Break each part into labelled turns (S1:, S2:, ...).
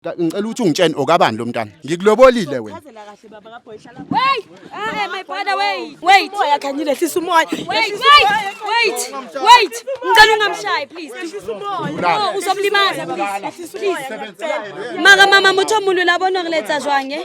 S1: Ngicela ukuthi ungitshene okabani lo mntana. Ngikulobolile wena.
S2: Chazela kahle baba kaBoy hlala.
S3: Wait! Eh, my brother, wait. Wait.
S2: Umoya Khanyile hlisa umoya.
S3: Wait, wait, wait, wait. Ngicela ungamshayi, please.
S2: Hlisa umoya.
S3: No, uzomlimaza, please.
S2: Hlisa umoya. ngiyacela.
S3: Mara mama motho o moholo la bona re letsa jwang eh?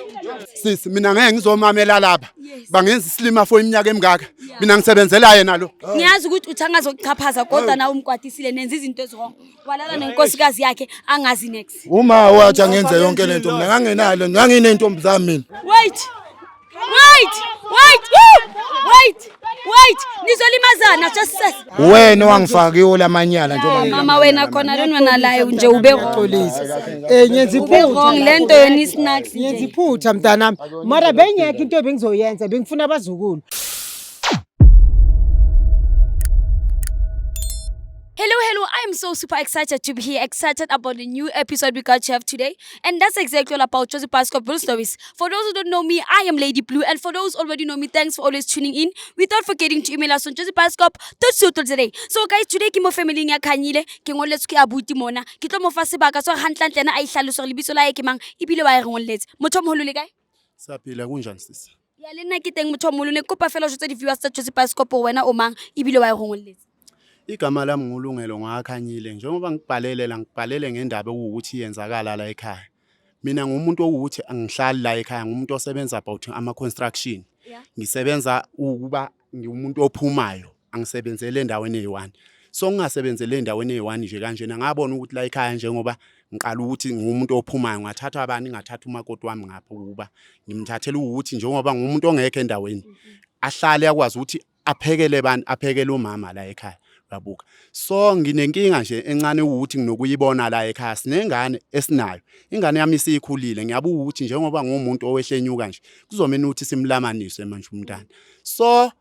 S1: Sisi mina ngeke ngizomamela lapha. Bangenza isilima for iminyaka emingaka. Mina ngisebenzela yena lo.
S3: Ngiyazi ukuthi uthi angazokuchaphaza kodwa nawe umkwatisile nenza izinto eziwrong. Walala nenkosikazi yakhe angazi next.
S4: Uma wathi angenze yonke lento mina ngangenalo nganginentombi zami mina.
S3: Wait. Wait. Wait. Woo! Wait. Wait. Nizolimazana just say.
S4: Wena wangifaka kiwo lamanyala njengoba
S3: Mama wena khona lona wena laye nje ube wrong.
S5: Xolisa. Eh nyenza
S3: Ube
S5: iphutha.
S3: wrong lento yona isnacks
S5: Nyenza
S3: nje.
S5: iphutha mntanami. Mara bengekho into ebengizoyenza bengifuna abazukulu.
S3: Hello, hello. I am so super excited to be here, excited about the new episode we got to have today. And that's exactly all about Joseph Pascal Blue Stories. For those who don't know me, I am Lady Blue. And for those already know me, thanks for always tuning in. Without forgetting to email us on josephascop.co.za. So guys, today ke mo family ya Khanyile, ke ngolletswe ke abuti mona. Ke tlo mo fa sebaka so hantlentle yena a ihlalose hore lebitso la hae ke mang ebile wa e re ngolletse. Motho o moholo le kae?
S1: Siyaphila kunjani sisi?
S3: Ya le nna ke teng motho o moholo ne ke kopa fela ho jwetsa di-viewers tsa Joseph Pascal hore wena o mang ebile wa e re ngolletse.
S1: Igama lami nguLungelo ngakhanyile njengoba ngikubhalele la ngikubhalele ngendaba ekuwukuthi iyenzakala la ekhaya. Mina ngumuntu owukuthi angihlali la ekhaya ngumuntu osebenza about ama construction.
S3: Yeah.
S1: Ngisebenza ukuba ngiwumuntu ophumayo angisebenzele endaweni eyi-one. So ngingasebenzele endaweni eyi-one nje kanjena ngabona ukuthi la ekhaya njengoba ngiqala ukuthi ngumuntu ophumayo ngathatha abani ngathatha umakoti wami ngapha ukuba ngimthathela ukuthi njengoba ngumuntu ongekho endaweni ahlale akwazi ukuthi aphekele bani aphekele umama la ekhaya uyabuka so nginenkinga nje encane ukuthi nginokuyibona la ekhaya sinengane esinayo ingane yami isiyikhulile ngiyabuka ukuthi njengoba ngumuntu owehlenyuka nje kuzomela ukuthi simlamanise manje umntana so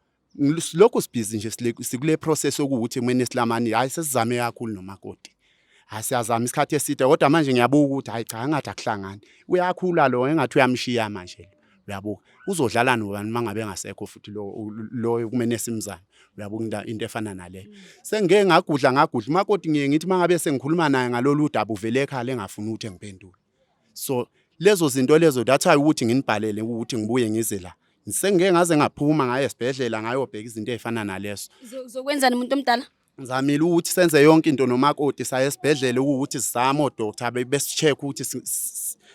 S1: lokhu sibhizi nje sikule process yokuthi kumele silamani hayi sesizame kakhulu nomakoti hayi siyazama isikhathi eside kodwa manje ngiyabuka ukuthi hayi cha engathi akuhlangani uyakhula lo engathi uyamshiya manje uyabuka uzodlala nobani mangabe engasekho futhi lo lo kumele simzame uyabuka into efana naleyo sengike ngagudla ngagudla umakoti ngiye ngithi mangabe sengikhuluma naye ngalolu daba uvele ekhala engafuni ukuthi ngiphendule so lezo zinto lezo that's why ukuthi nginibhalele ukuthi ngibuye ngize la sengike ngaze ngaphuma ngaye esibhedlela ngayobheka izinto ezifana naleso
S3: Uzokwenzani umuntu omdala?
S1: Ngizamile ukuthi senze yonke into nomakoti saye esibhedlela ukuthi sizame odoctor besi-check ukuthi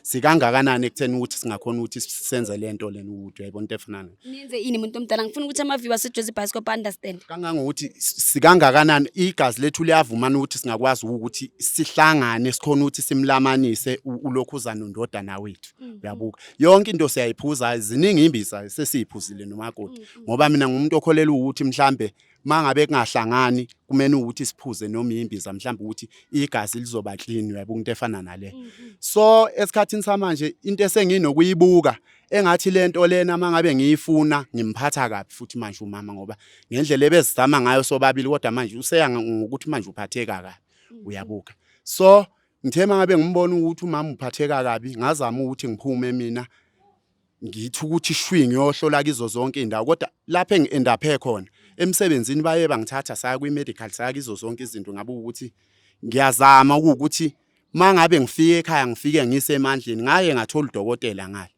S1: sikangakanani ekutheni ukuthi singakhona ukuthi senze le nto lena ukuthi uyayibona into efana nayo.
S3: Niyenze ini muntu omdala? Ngifuna ukuthi ama-viewers aseJozi Bioscope understand.
S1: Kangangokuthi sikangakanani igazi lethu liyavumana ukuthi singakwazi ukuthi sihlangane sikhona ukuthi simlamanise ulokhuzana nondodana wethu. Uyabuka. Yonke into siyayiphuza ziningi imbiza sesiyiphuzile nomakoti ngoba mina ngumuntu okholelwa ukuthi mhlambe mangabe kungahlangani kumele ukuthi siphuze noma imbiza mhlawumbe ukuthi igazi lizoba clean uyabuka into efana nale so esikhathini samanje into esenginokuyibuka engathi lento lena mangabe ngiyifuna ngimphatha kabi futhi manje umama ngoba ngendlela ebezizama ngayo sobabili kodwa manje useya ngokuthi manje uphatheka kabi uyabuka so ngithe mangabe ngimbona ukuthi umama uphatheka kabi ngazama ukuthi ngiphume mina ngithi ukuthi shwi ngiyohlola kizo zonke indawo kodwa lapho engi-endaphe khona emsebenzini baye bangithatha saya kwi-medical saya kizo zonke izinto ngabuka ukuthi ngiyazama ukuthi mangabe ngifike ekhaya ngifike ngisemandleni ngaye ngathola udokotela ngale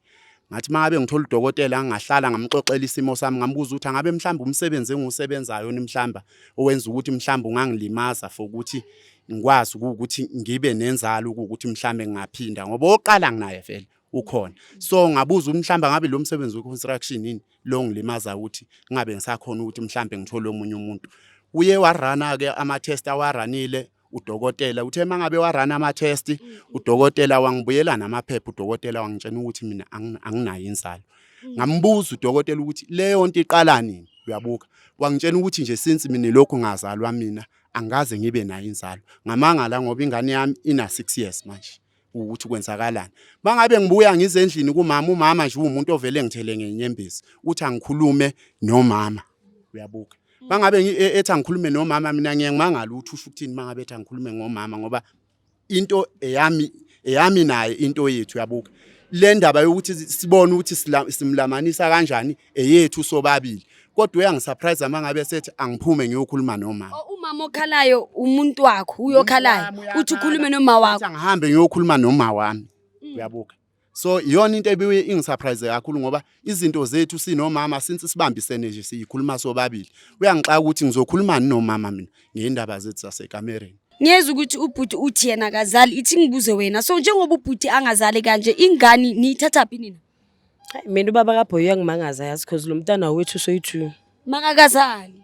S1: ngathi mangabe ngithola udokotela ngahlala ngamxoxela isimo sami ngambuza ukuthi angabe mhlawumbe umsebenzi engiwusebenzayo ni mhlawumbe owenza ukuthi mhlawumbe ungangilimaza for ukuthi ngikwazi ukuthi ngibe nenzalo ukuthi mhlawumbe ngingaphinda ngoba oqala nginaye vele ukhona so ngabuza ukuthi mhlawumbe ngabe lo msebenzi we-construction yini lo ngilimaza ukuthi ngingabe ngisakhona ukuthi mhlawumbe ngithole omunye umuntu uye warana-ke ama-test awaranile udokotela uthe uma ngabe warana ama-test udokotela wangibuyela namaphepha udokotela wangitshena ukuthi mina anginayo inzalo ngambuza udokotela ukuthi leyo nto iqala nini uyabuka wangitshena ukuthi nje since mina lokhu ngazalwa mina angikaze ngibe nayo inzalo ngamangala ngoba ingane yami ina 6 years manje ukuthi kwenzakalani mangabe ngibuya ngize endlini kumama umama nje uwumuntu ovele ngithele ngenyembezi uthi angikhulume nomama uyabuka mangabe ethi angikhulume nomama mina ngiye ngimangala ukuthi usho ukuthini mangabe ethi angikhulume ngomama ngoba into eyami eyami naye into yethu uyabuka le ndaba yokuthi sibone ukuthi simlamanisa kanjani eyethu sobabili kodwa uyangisurprise uma ngabe sethi angiphume ngiyokhuluma nomama
S3: Oh, umama okhalayo umuntu wakho uyokhalayo uthi ukhulume noma wakho
S1: angihambe ngiyokhuluma noma wami. Uyabuka, so iyona into ebiye ingisurprise kakhulu, ngoba izinto zethu sinomama since sibambisene nje siyikhuluma sobabili. Uyangixaka ukuthi ngizokhuluma nomama mina ngeindaba zethu zasekamereni.
S3: Ngiyezwa ukuthi ubhuti uthi yena akazali. Ithi ngibuze wena, so njengoba ubhuti angazali kanje, ingane niyithathaphi nina?
S2: Hayi, mina ubaba kaBhoyi uyangimangaza yazi, cause lo mntana wethu soyi-two.
S3: Makakazali.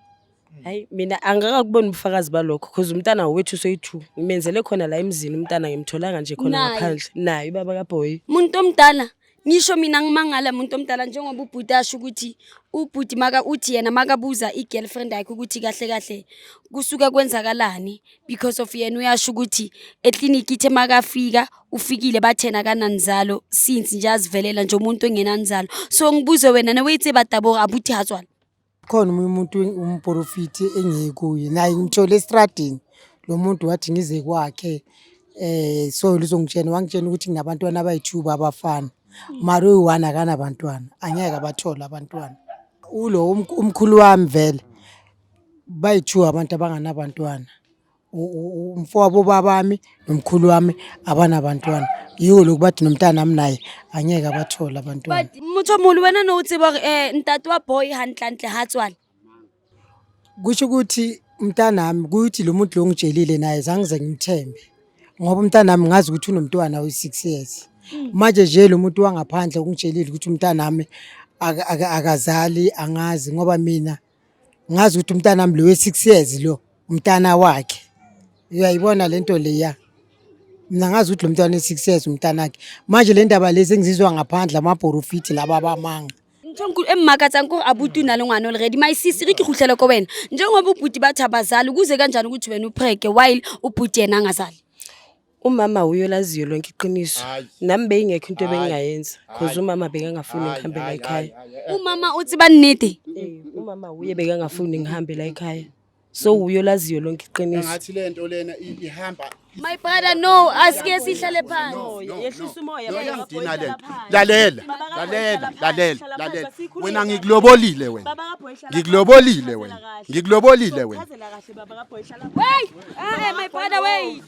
S2: Hayi, mina angakakuboni ubufakazi balokho, cause umntana wethu soyi-two. Ngimenzele khona la emzini umntana, ngimtholanga nje khona
S3: Naye.
S2: ngaphandle. Naye ubaba kaBhoyi.
S3: Muntu omdala, ngisho mina ngimangala, muntu omdala, njengoba ubhuti asho ukuthi ubhuti maka uthi yena makabuza i-girlfriend yakhe ukuthi kahle kahle kusuke kwenzakalani, because of yena uyasho ukuthi ekliniki ithe makafika ufikile bathena kananzalo, since nje azivelela nje umuntu ongenanzalo. So ngibuze wena neweyitse batabo abuthi hatswala.
S5: Khona omunye umuntu umprofiti engiye kuye naye, ngimthole estradini lo muntu, wathi ngize kwakhe, so luzongitshena, wangitshena ukuthi nginabantwana abayi-two babafana, mara uyi-one akanabantwana, angeke abathole abantwana. Ulo umkhulu wami vele bayi-two abantu abanganabantwana. Umfowabo babami nomkhulu wami abanabantwana, yiwo lokhu bathi nomntanami naye angeke abathole abantwana.
S3: But motho omolo, wena ne o tseba gore ntate wa boy hantlentle ha tswala?
S5: Kusho ukuthi umntanami, kuthi lo muntu lo ngitshelile naye zangize ngimthembe, ngoba umntanami ngazi ukuthi unomntwana we-6 years. Manje nje lo muntu wangaphandle ungitshelile ukuthi umntanami akazali, angazi, ngoba mina ngazi ukuthi umntanami lo we-6 years lo umntana wakhe. Uyayibona lento leya, mina ngazi ukuthi lo mntwana we-6 years umntanakhe. Manje le ndaba lezi engizizwa ngaphandle, amabhorofithi laba abamanga.
S3: Ntho e mmakatsang ke gore abuti o na le ngwana already. My sis, re ke kgutlele ko wena, njengoba ubhuti bathi abazali, kuze kanjani ukuthi wena upreke while ubhuti yena angazali?
S2: Umama uye olaziyo lonke iqiniso.
S1: Hayi.
S2: Nami beyingekho into
S1: Hayi.
S2: ebengingayenza, cause
S1: Hayi.
S2: umama bekangafuni ngihambe la ekhaya.
S3: Umama o tseba nnete?
S2: Umama uye bekangafuni ngihambe la ekhaya. So uye olaziyo lonke iqiniso.
S1: Engathi lento lena ihamba.
S3: My brother, no, asike sihlale phansi.
S2: Yehlisa umoya.
S1: No, iyangidina lento. Lalela, lalela, lalela, lalela. Wena ngikulobolile wena. Ngikulobolile wena. Ngikulobolile wena.
S3: Wait, my brother, wait.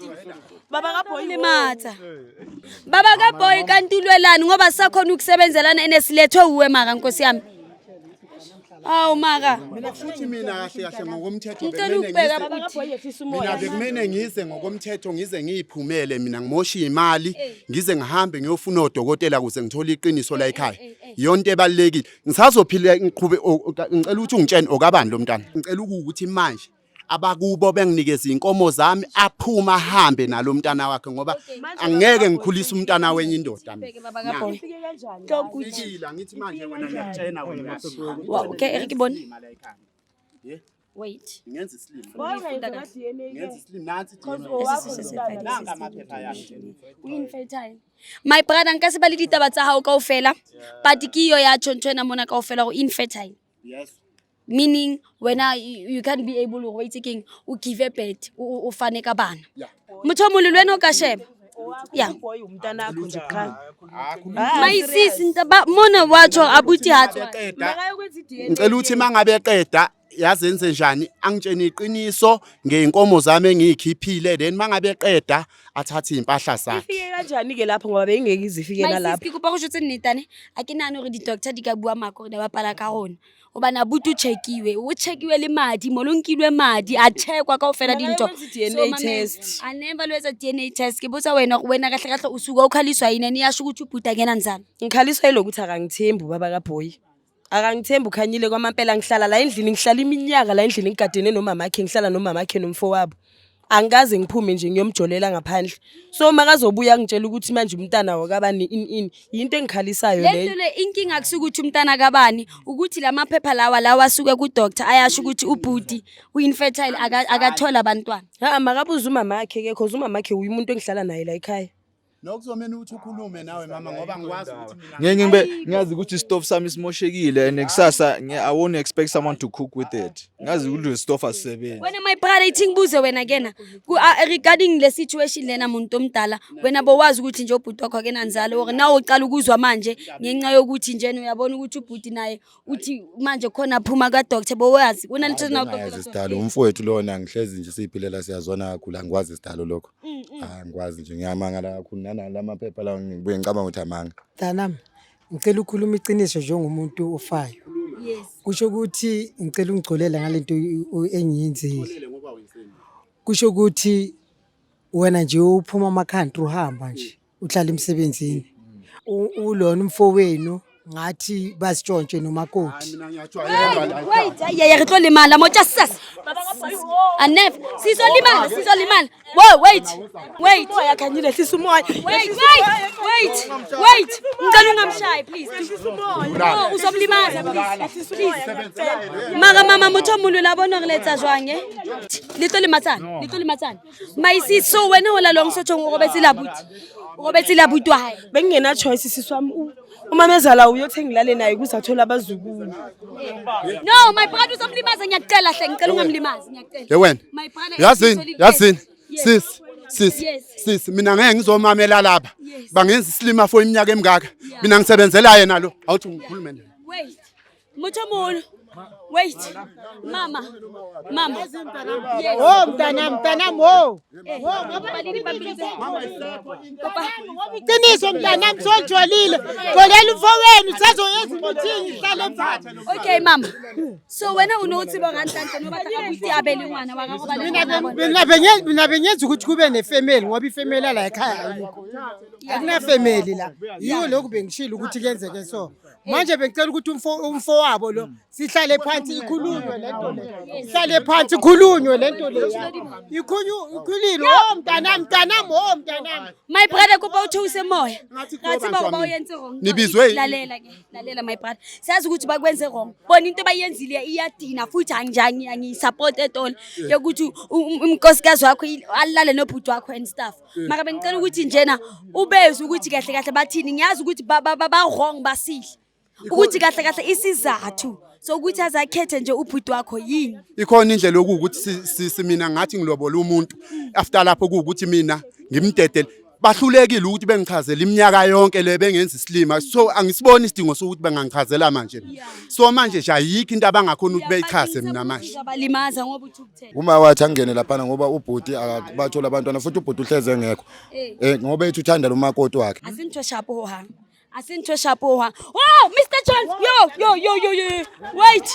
S3: Limatha. Baba kaBoy, kanti ulwelani, ngoba sakhona ukusebenzelana enesilethwe uwe maka, nkosi yami. Awu maka.
S1: Mina futhi mina kahle kahle ngokomthetho
S3: Ngicela
S1: bekumele
S3: ukubheka
S1: mina bekumele ngize ngokomthetho, ngize ngiyiphumele mina, ngimoshe imali, ngize ngihambe ngiyofuna odokotela ukuze ngithole iqiniso la ekhaya. Iyonto ebalulekile. Ngisazophila ngiqhube ngicela ukuthi ungitshene okabani lo mntana. Ngicela ukuthi manje abakubo benginikeza inkomo zami, aphuma ahambe nalo mntana wakhe, ngoba angeke ngikhulise umntana wenye indoda mina.
S3: Baba kaBoy.
S1: Fikile, angithi manje wena ngiyakutshena wena.
S3: Okay, ere ke bone.
S1: Yeah.
S3: Wait.
S1: Ngenza isilima. Ngenza isilima nansi i-DNA. Nanka amaphepha yakhe.
S3: O infertile. My brother, nka se ba le ditaba tsa hao kaofela, but ke iyo ya tjho ntho ena mona kaofela gore infertile.
S1: Yes.
S3: Meaning wena you can't be able hore wa itse keng, o give birth, o fane ka bana.
S1: Yeah.
S3: Motho o mong le wena o ka sheba. Yeah.
S2: Umntanakho nje qha.
S3: My sis, ba mona wa tjho abuti ha tswa.
S1: Qeda. Ngicela ukuthi mangabe eqeda yazenze njani, angitshene iqiniso ngeyinkomo zami engiyikhiphile, then mangabe eqeda athathe impahla zakhe.
S2: Ifike kanjani ke lapho, ngoba beyingeke izifike
S3: My sis,
S2: nalapho.
S3: ke kopa go jwetse nnetane, a ke nahane hore di-doctor di ka bua maka hore di bapala ka rona, hobane abuti o checkiwe, o checkiwe le madi mo lo nkilwe madi a checkwa kaofela dintho.
S2: Mara yenza i-DNA
S3: So, mamela,
S2: test.
S3: a never lo etsa DNA test. Ke botsa wena gore wena kahle kahle o suka o khaliswa yini, ene yasho ukuthi ubhuti akena nzalo?
S2: Ngikhaliswa yilokuthi akangithembi ubaba kaBhoyi. Akangithembi ukhanyile kwamampela. Ngihlala la endlini, ngihlala iminyaka la endlini, ngigadene nomamakhe, ngihlala nomamakhe nomfowabo. Angikaze ngiphume nje ngiyomjolela ngaphandle. So makazobuya ngitshela ukuthi manje umntana wakabani ini ini, yinto engikhalisayo
S3: Le
S2: leyo.
S3: nto le, inkinga akusukuthi umntana kabani, ukuthi la maphepha lawa asuke ku-doctor ayasho ukuthi ubhuti u-infertile, akathola abantwana.
S2: Ha, makabuze umamakhe ke, cause umamakhe uye umuntu engihlala naye la ekhaya.
S1: Nokuzomela ukuthi ukhulume nawe mama, ngoba ngikwazi ukuthi mina
S6: Ngeke ngibe ngiyazi ukuthi isitofu sami simoshekile and kusasa I won't expect someone to cook with it. Ngazi ukuthi isitofu asisebenzi.
S3: Wena my brother, ithi ngibuze wena kena regarding le situation lena, muntu omdala, wena bowazi ukuthi nje ubhuti wakho akenanzalo, or nawe uqala ukuzwa manje ngenxa yokuthi njena uyabona ukuthi ubhuti naye uthi manje khona aphuma ka-doctor? Bowazi unalitho?
S4: Bengayazi sidalo, umfowethu lona, ngihlezi nje siyiphilela, siyazwana kakhulu. Angikwazi sidalo lokho, angikwazi nje, ngiyamangala kakhulu. Nanalamaphepha lawo ngibuye ngicabanga ukuthi amanga.
S5: Mntanami, ngicela ukhuluma iqiniso njengomuntu ofayo.
S3: Yes.
S5: Kusho ukuthi ngicela ungigcolele ngalento engiyenzile. Kusho ukuthi wena nje uphuma ama-country uhamba nje uhlala emsebenzini. Ulona umfowenu ngathi basitshontshe nomakoti.
S1: Mina ngiyajwayela la.
S3: Wait, ay, ay, re tlo lemala mo just sis. Anef, sizolimala, sizolimala. Whoa, wait. Wait.
S2: Umoya Khanyile, hlisa umoya.
S3: Wait, wait, wait, wait. Ngicela ungamshayi please. No, uzomlimaza please. Please. Mara mama motho o molo la bona re letsa jwang eh? Le tlo lematsana, le tlo lematsana. My sis, so wena o la long sotho o robetse la buti. O robetse la buti wa hae.
S2: Bengingena choice sisi wami. Umamezala uyothe ngilale naye ukuze athole abazukulu.
S3: No, my brother uzomlimaza ngiyacela hle, ngicela ungamlimazi, ngiyacela.
S1: Ye wena.
S3: My brother
S1: Yazini, yazini.
S3: Yes.
S1: Sis, sis,
S3: Yes.
S1: sis, mina ngeke ngizomamela lapha.
S3: Yes.
S1: Bangenza isilima for iminyaka emingaka. Mina ngisebenzela yena lo. Awuthi ngikhulume naye.
S3: Wait. Motho o moholo. Wait. Mama. Mama. Yes.
S5: Oh mntanami, mntanami wo.
S3: Kopa le dipampiri tse. Kopa.
S5: Iqiniso mntanami solijolile. Jolela umfowenu sazoyenza ukuthi ngihlale emva.
S3: Okay mama. So wena o ne o tseba hore hantle-hantle no batla abuti a be le ngwana wa ka roba le ngwana wa bona.
S5: Mina bengenza ukuthi kube nefamily ngoba ifamily la ekhaya ayikho. Akunafamily la. Yiyo lokhu bengishilo ukuthi kuyenzeke so. Manje bengicela ukuthi umfo wabo lo sihlale phansi ikhulunywe lento le. Sihlale phansi ikhulunywe lento le. Ikhulunywe. Oh mntanami, mntanami, oh mntanami.
S3: My brother kopa o theose moya.
S1: Ngathi
S3: Ra tseba
S1: kuyobanjwa
S3: hore ba o
S1: mina.
S3: entse wrong.
S1: Nibizwe yini?
S3: Lalela ke, lalela my brother. Siyazi ukuthi bakwenze wrong. Bona into abayenzile iyadina futhi anginjani angiyisupport at all yokuthi unkosikazi wakho alale nobhuti wakho and stuff. Mara bengicela ukuthi njena ubezwe ukuthi kahle kahle bathini. Ngiyazi ukuthi ba wrong basile. Ukuthi kahle kahle isizathu sokuthi azakhethe nje ubhuti wakho yini.
S1: Ikhona indlela yokuwukuthi mina ngathi ngilobola umuntu after lapho kuwukuthi mina ngimdedele bahlulekile ukuthi bengichazele iminyaka yonke le bengenza isilima, so angisiboni isidingo sokuthi bengangichazela manje. So manje nje ayikho into abangakhona ukuthi beyichaze mina manje.
S3: Uzabalimaza ngoba uthukuthele.
S4: Uma wathi angene laphana ngoba ubhuti akabathola abantwana futhi ubhuti uhleze engekho. Ngoba ethi uthanda lo makoti wakhe.
S3: Asintho sharp ho hang. Asintho sharp ho hang. Oh, Mr. Jones. Yo, yo, yo, yo, yo. Wait.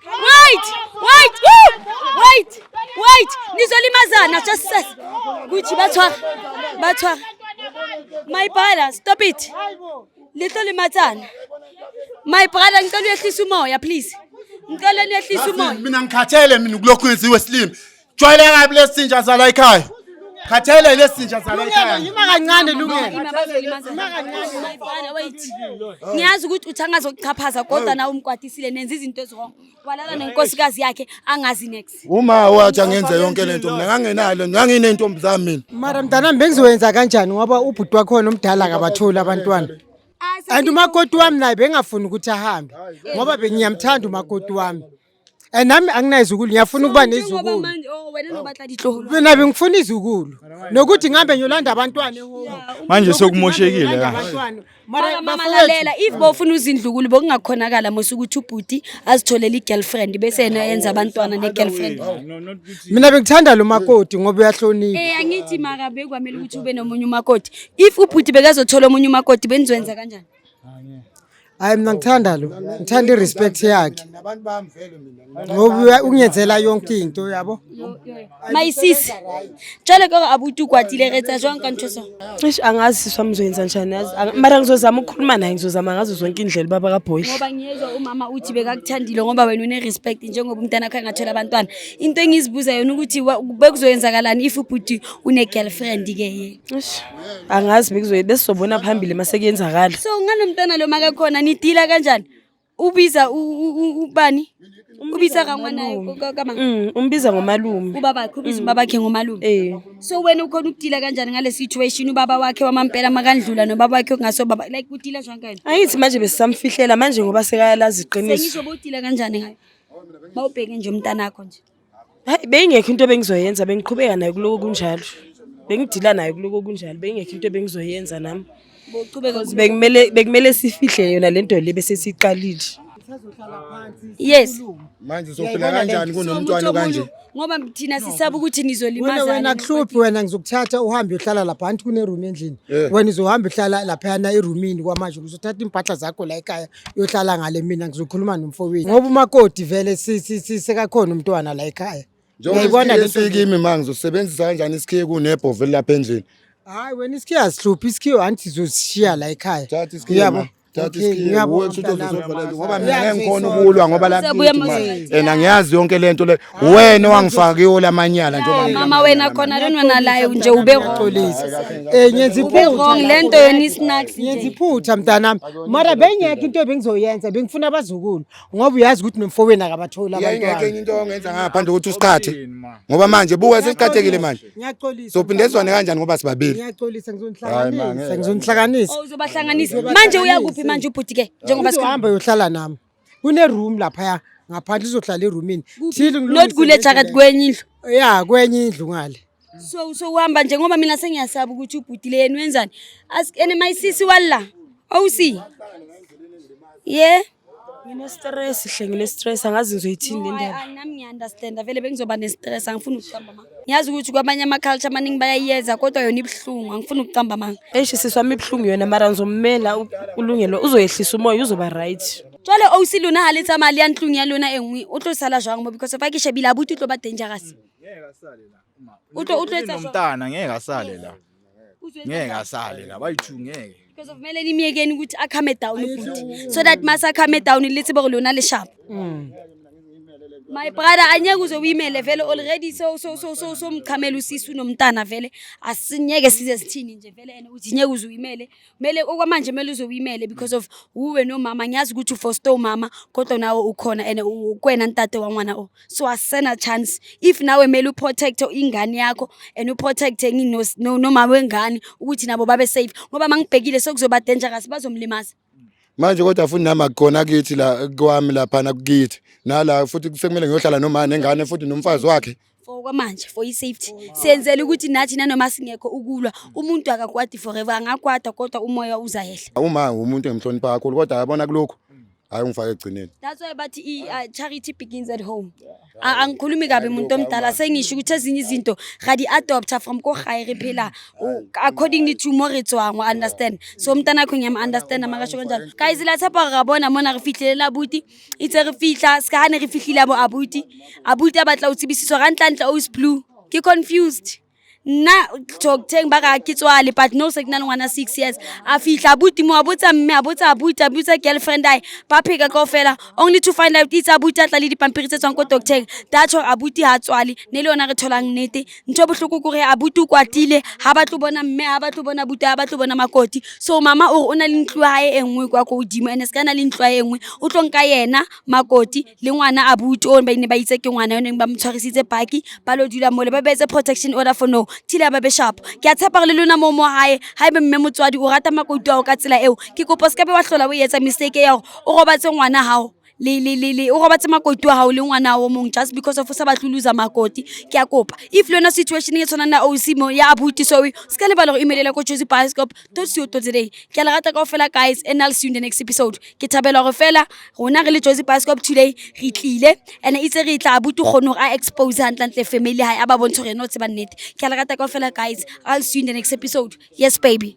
S3: Wait. Wait. Woo! Wait. Wait. Nizolimazana just say. Kuthi bathwa. Bathwa. My brother, stop it. Le tlo limatsana. My brother, ngicela uyehlisa umoya please. Ngicela niyehlisa umoya.
S1: Mina ngikhathele mina kulokhu ngenziwe silima. Jwayele kabi lesinja zala ekhaya. Khathele lesinja zala
S5: Lungelo
S1: ekhaya.
S5: yima kancane Lungelo.
S3: Ima bazolimazana. My brother, wait. Ngiyazi ukuthi uthi angazokuchaphaza kodwa nawe umkwatisile nenza izinto eziwrong. Walala nenkosikazi yakhe angazi next.
S4: Uma wathi angenze yonke lento mina ngangenalo nganginentombi zami mina.
S5: Mara mntanami bengizoyenza kanjani ngoba ubhuti wakhona omdala akabatholi abantwana. And umakoti wami naye bengafuni ukuthi ahambe ngoba bengiyamthanda umakoti wami. And nami anginayizukulu ngiyafuna ukuba
S3: Njengoba
S5: nezukulu.
S3: manje oh wena nobatla ditloholo.
S5: Mina bengifuna izukulu nokuthi ngihambe ngiyolanda abantwana ehome.
S6: Manje
S5: Nokuthi
S6: sekumoshekile
S5: ngihambe ngiyolanda
S6: la.
S5: abantwana.
S3: Mara
S5: Mara
S3: mama
S5: bafowethu,
S3: lalela, if bofuna uzindlukulu bokungakhonakala mos ukuthi ubhuti azitholele i-girlfriend bese yena yenza abantwana ne-girlfriend.
S5: Mina bengithanda lo makoti ngoba uyahlonipha.
S3: Angithi mara bekwamele ukuthi ube nomunye umakoti. If ubhuti bekazothola omunye umakoti benizoyenza kanjani?
S5: Hayi mina ngithanda lo, ngithanda i-respect yakhe
S4: Nabantu bami vele mina.
S5: ngoba ungenzela yonke into yabo.
S3: My sis, jwale ka hore abuti o kwatile re etsa jwang ka ntho so?
S2: Eish, angazi sisi wami ngizoyenza njani yazi. Mara ngizozama ukukhuluma naye, ngizozama ngazo zonke indlela ubaba kaBoy.
S3: Ngoba ngiyezwa umama uthi bekakuthandile ngoba wena une-respect njengoba umntana wakho engathola abantwana. Into engizibuza yona ukuthi bekuzoyenzakalani if ubhuti une-girlfriend-ke yena.
S2: Eish, angazi bekuzoye besizobona phambili mase kuyenzakala.
S3: So ngalo mntwana lo makakhona nidila kanjani? Ubiza ubani? Ubiza kangwanayo kamang?
S2: Umbiza ngomalume.
S3: Ubabakhe ubiza ubabakhe ngomalume.
S2: Eh.
S3: So wena ukhona ukudila kanjani ngale situation ubaba wakhe wamampela makandlula nobaba wakhe okungaso baba like udila jwang kayena?
S2: Angithi manje besisamfihlela manje ngoba sekayalazi iqiniso.
S3: Sengisho bowudila kanjani ngayo? Bawubheke nje umntanakho nje.
S2: Hayi bengekho into ebengizoyenza bengiqhubeka nayo kuloko kunjalo. Bengidila nayo kuloko kunjalo bengekho into ebengizoyenza nami.
S3: Bowuqhubeka
S2: Because bekumele sifihle yona lento le bese siqalile.
S5: Sisazohlala phansi.
S3: Yes.
S5: sikhulume.
S4: Manje sophila
S5: Uyayibona
S4: kanjani
S5: lento?
S4: kunomntwana
S3: So,
S4: kanje?
S3: Ngoba thina sisaba ukuthi
S5: Wena
S3: nizolimazana.
S5: wena kuhluphi wena, ngizokuthatha uhambe uyohlala lapha, anti kune-room endlini.
S4: Eh.
S5: Wena uzohamba uhlala laphayana erumini kwamanje, uzothatha impahla zakho la ekhaya uyohlala ngale, mina ngizokhuluma nomfowethu. Ngoba umakoti vele sekakhona umntwana la ekhaya.
S4: Njengoba
S5: Uyayibona
S4: isikhiye
S5: lento?
S4: sikimi ma ngizosebenzisa kanjani isikhiye kunebhovu lapha endlini?
S5: Hayi wena, isikhiye asihluphi, isikhiye anti sizosishiya la ekhaya.
S4: Thatha isikhiye
S5: Uyabo?
S4: ma. Thatha
S5: Okay,
S4: isikhiye
S5: ngiyabonga
S4: uwe kusho ukuthi
S5: mntanami.
S4: uzovala ngoba mina
S5: Yeah,
S4: ngeke ngikhona
S5: ngizoyisola.
S4: ukulwa ngoba la
S3: Uzobuya
S4: kithi manje.
S3: manje.
S4: And angiyazi yonke lento le. Wena owangifaka kiwo lamanyala njengoba
S3: Mama wena khona don't wanna lie nje, ube wrong.
S5: Xolisa. Eh, ngenza
S3: Ube
S5: iphutha.
S3: wrong lento yona isnacks
S5: Ngenza
S3: nje.
S5: iphutha mntanami. Mara bengekho into ebengizoyenza, bengifuna abazukulu ngoba uyazi ukuthi nomfowenu akabatholi
S4: Yayingekho
S5: abantwana.
S4: enye into ongenza ngaphandle ukuthi usiqhathe. Ngoba manje buka sesiqhathekile manje.
S5: Ngiyaxolisa.
S4: Sophinde sizwane kanjani ngoba sibabili?
S5: Ngiyaxolisa,
S4: Hayi, ma,
S5: ngizonihlanganisa,
S4: ngeke.
S5: ngizonihlanganisa.
S3: Oh, uzobahlanganisa. Manje uyakuphi manje ubhuti ke njengoba sikhuluma?
S5: Uzohamba uyohlala nami. Kune room laphaya ngaphandle, uzohlala erumini. Till
S3: Not kule jacket, kwenye indlu.
S5: Ya, kwenye indlu ngale.
S3: So uhamba nje ngoba mina sengiyasaba ukuthi ubhuti le yena wenzani. Ask ene my sisi walla. Awusi. Yeah.
S2: Ngine-stress hle, ngine-stress, angazi ngizoyithini le
S3: No,
S2: ndaba.
S3: Nami ngiya-understanda vele, bengizoba ne-stress, angifuni ukucamba amanga. Ngiyazi ukuthi kwamanye ama-culture amaningi bayayenza kodwa yona ibuhlungu, angifuni ukucamba amanga.
S2: Eish, sisi wami, ibuhlungu yona, mara ngizommela uLungelo uzoyehlisa umoya, uzoba right.
S3: Jwale ausi, lona ha le tsamaya le ya ntlong ya lona e nngwe, o tlo sala jwang mo? Because fa ke shebile abuti o tlo ba dangerous. O tlo etsa jwang?
S6: Nomntana ngeke asale la.
S3: Uzoetsa
S6: Ngeke
S3: jwang?
S6: asale la. Bayi-two ngeke.
S3: Because of kumele nimyekeni ukuthi a-calme down ubhuti so that mase a-calme down le tsebe gore lona le sharp. My brother, anyeke uze uyimele vele, already so mchamela usisi unomntana vele, asinyeke size sithini nje vele, and uthi nyeke uze uyimele, kumele okwamanje kumele uze uyimele because of uwe nomama. Ngiyazi ukuthi ufoster umama kodwa nawe ukhona and kwena ntate wa ngwana o, so asena chance if nawe kumele uprotect ingane yakho and uprotect nomama wengane ukuthi nabo babe safe, ngoba mangibhekile sekuzoba dangerous, bazomlimaza.
S4: Manje kodwa futhi nami akukhona kithi la kwami laphana kithi. Nala futhi sekumele ngiyohlala noma nengane futhi nomfazi wakhe.
S3: For kwamanje, for i-safety, siyenzela ukuthi nathi nanoma singekho ukulwa, umuntu akakwati forever, angakwata kodwa umoya uzayehla.
S4: Uma umuntu engimhlonipha kakhulu kodwa yabona kulokhu hayi ungifake egcineni.
S3: That's why bathi charity begins at home. Angikhulumi kabi muntu omdala, sengisho ukuthi ezinye izinto ga di adopta from ko gae, re phela accordingly to mo re tswang, wa understand? So mntanakho ngiyam-understanda makasho kanjalo. Guys, la tshepa gore ra bona mona re fitlhele abuti, itse re fitlha se ka gane re fitlhile abo abuti, abuti a batla o tsebisiswa gantlentle. Aus Blue, ke confused nna teng ba ra ke tswale, but no, se ke na le ngwana 6 years. A fihla abuti mo, a botsa mme, a botsa abuti, a botsa girlfriend ae, ba pheka kaofela, only to find out itse abuti a tla le dipampiri tse tswang ko docteng datho, abuti ha tswale ne le yona. Re tholang nnete, ntho e bohloko kore abuti o kwatile, ha ba tlo bona mme, ha ba tlo bona abuti, ha ba tlo bona makoti. So mama o re o na le ntlo ya hae e nngwe kwa ko hodimo, and se ka na le ntlo ya hae e nngwe, o tlo nka yena makoti le ngwana abuti o ba ne ba itse ke ngwana yone, ba mo tshwarisitse paki, ba lo dula mole, ba beetse protection order for no till ba be sharp. Ke a tshepa gore le lona mo mo hae, haebe mme motswadi o rata makoti ao ka tsela eo, ke kopa se ka be wa hlola o etsa mistake ya gore o robatse ngwana hao le o robatse makoti wa hao le ngwana o mong just because of o sa batle ho lose makoti. Ke a kopa, if le yona situation e tshwanang na oc mo ya abuti, so se ka lebala go emailela ko josiebioscope co za. Ke a le rata kaofela guys, and I'll see you in the next episode. Ke thabela gore fela rona re le Jozi Bioscope today re tlile and itse re tla abuti kgone gore a expose hantlentle family hae, a ba bontshe gore ena o tseba nnete. Ke a le rata kaofela guys, I'll see you in the next episode. Yes baby.